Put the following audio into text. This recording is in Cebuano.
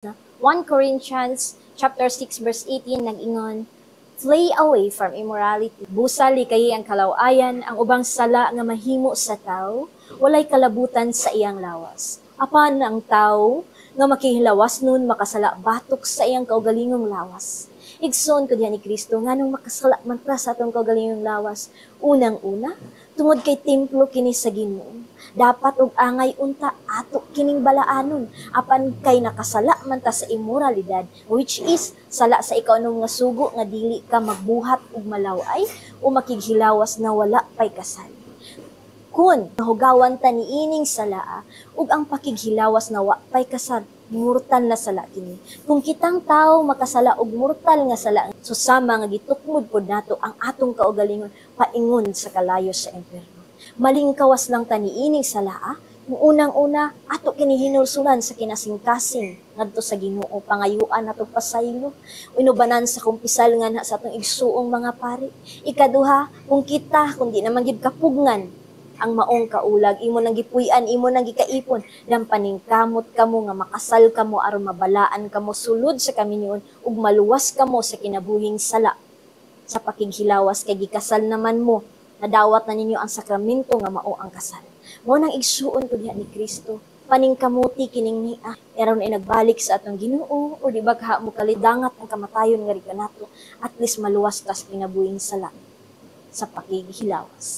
1 Corinthians chapter 6 verse 18 nag-ingon, "Flee away from immorality." Busa likayi ang kalaw-ayan, ang ubang sala nga mahimo sa tao, walay kalabutan sa iyang lawas. Apan ang tao nga makihilawas nun makasala batok sa iyang kaugalingong lawas. Igsoon ko diha ni Kristo, nganong makasala man ta sa atong kaugalingong lawas? Unang-una, tungod kay templo kini sa Ginoo. Dapat og angay unta ato kining balaanon. Apan kay nakasala man ta sa immoralidad, which is sala sa ikaunom nga sugo nga dili ka magbuhat og malaw-ay o makighilawas na wala pay kasal. Kun nahugawan ta niining salaa ug ang pakighilawas na wa pay kasal, mortal na sala kini. Kung kitang tao makasala og mortal nga sala, so sama nga gitukmod pod nato ang atong kaugalingon paingon sa kalayo sa impyerno. Malingkawas lang ta niining salaa kung unang-una ato kini hinulsulan sa kinasingkasing ngadto sa Ginoo, pangayuan nato pasaylo, inubanan sa kumpisal nga na sa atong igsuong mga pari. Ikaduha, kung kita kung di naman gid kapugngan ang maong kaulag, imo nang gipuy-an, imo nang gikaipon, paningkamot kamo nga makasal kamo aron mabalaan kamo sulod sa kaminyoon ug maluwas kamo sa kinabuhing sala sa pakighilawas, kay gikasal naman mo, nadawat na ninyo ang sakramento nga mao ang kasal. Mao nang, igsuon ko diha ni Kristo, paningkamuti kining nia aron ay nagbalik sa atong Ginoo o di ba kaha mo kalidangat ang kamatayon nga kanato, at least maluwas ta sa kinabuhing sala sa pakighilawas.